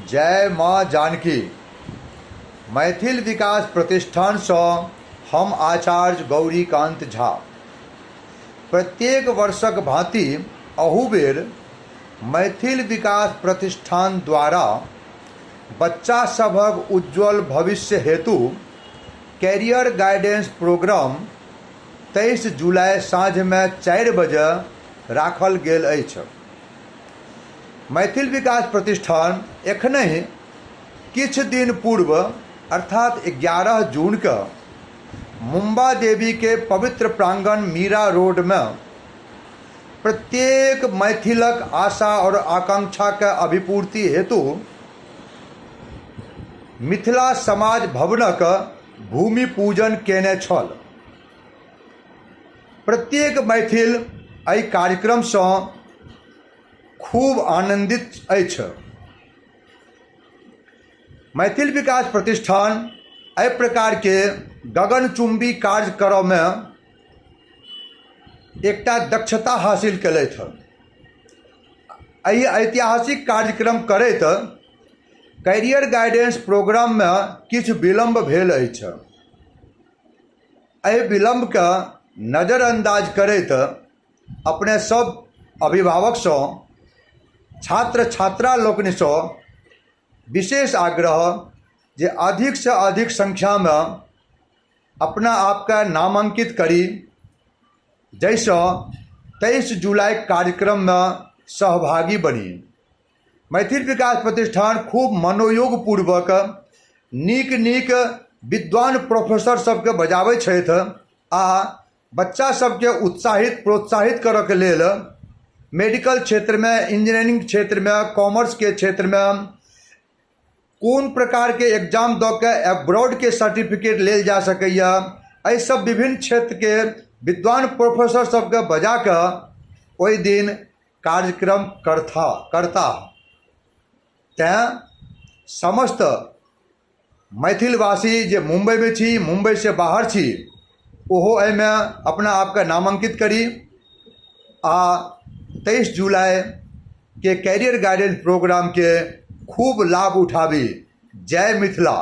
जय माँ जानकी। मैथिल विकास प्रतिष्ठानसँ हम आचार्य गौरीकान्त झा। प्रत्येक वर्षक भाँति अहू बेर मैथिल विकास प्रतिष्ठान द्वारा बच्चा सभक उज्ज्वल भविष्य हेतु कैरियर गाइडेंस प्रोग्राम 23 जुलाई साँझमे 4 बजे राखल गेल अछि। मैथिल विकास प्रतिष्ठान एखनहि किछु दिन पूर्व अर्थात 11 जूनके मुम्बा देवीके पवित्र प्रांगण मीरा रोडमे प्रत्येक मैथिलक आशा आओर आकांक्षाके अभिपूर्ति हेतु मिथिला समाज भवनक भूमि पूजन केने छल। प्रत्येक मैथिल एहि कार्यक्रमसँ खूब आनन्दित अछि। मैथिल विकास प्रतिष्ठान एहि प्रकारके गगनचुम्बी कार्य करऽमे एकटा दक्षता हासिल केलथि हँ। एहि ऐतिहासिक कार्यक्रम करैत कैरियर गाइडेंस प्रोग्राममे किछु विलम्ब भेल अछि। एहि विलम्बके नजरअन्दाज करैत अपने सब अभिभावकसँ छात्र छात्रा लोकनिसँ विशेष आग्रह जे अधिकसँ अधिक संख्यामे अपना आपके नामाङ्कित करी जाहिसँ 23 जुलाइके कार्यक्रममे सहभागी बनी। मैथिल विकास प्रतिष्ठान खूब मनोयोगपूर्वक नीक नीक विद्वान प्रोफेसर सबके बजाबै छथि आ बच्चा सबके उत्साहित प्रोत्साहित करऽके लेल मेडिकल क्षेत्रमे इंजीनियरिंग क्षेत्रमे कॉमर्सके क्षेत्रमे कोन प्रकारके एग्जाम दऽ कऽ एब्रॉडके सर्टिफिकेट लेल जा सकैए, एहि सब विभिन्न क्षेत्रके विद्वान प्रोफेसर सबके बजा कऽ ओहि दिन कार्यक्रम करता। तैँ समस्त मैथिलवासी जे मुम्बइमे छी, मुम्बइसँ बाहर छी, ओहो एहिमे अपना आपके नामाङ्कित करी आ 23 जुलाइके कैरियर गाइडेंस प्रोग्रामके खूब लाभ उठाबी। जय मिथिला।